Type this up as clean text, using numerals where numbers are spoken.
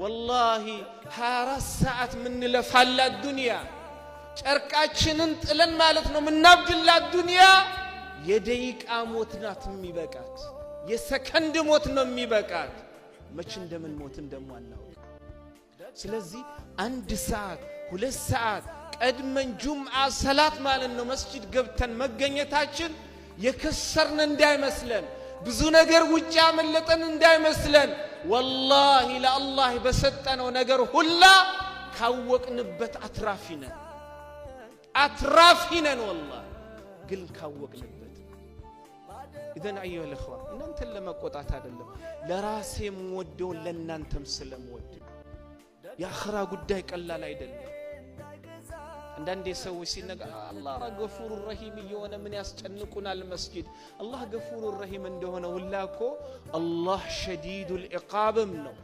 ወላሂ 24 ሰዓት ምንለፋላት ዱንያ፣ ጨርቃችንን ጥለን ማለት ነው ምናብድላት ዱንያ፣ የደቂቃ ሞት ናት የሚበቃት፣ የሰከንድ ሞት ነው የሚበቃት። መች እንደምን ሞትን ደሞ አናውቅ። ስለዚህ 1 ሰዓት 2 ሰዓት ቀድመን ጁምዓ ሰላት ማለት ነው መስጂድ ገብተን መገኘታችን የከሰርን እንዳይመስለን፣ ብዙ ነገር ውጭ ያመለጠን እንዳይመስለን። ወላሂ ለአላህ በሰጠነው ነገር ሁላ ካወቅንበት አትራፊ ነን፣ አትራፊ ነን ወላሂ ግን ካወቅንበት። ኢዘን አዩሀ ልእኽዋ፣ እናንተን ለመቆጣት አይደለም፣ ለራሴ የምወደውን ለእናንተም ስለምወድ። የአኽራ ጉዳይ ቀላል አይደለም። አንዳንዴ ሰዎች ሲነጋ አላህ ገፉሩ ረሂም እየሆነ ምን ያስጨንቁናል መስጂድ። አላህ ገፉሩ ረሂም እንደሆነ ሁላ እኮ አላህ ሸዲዱል ኢቃብም ነው።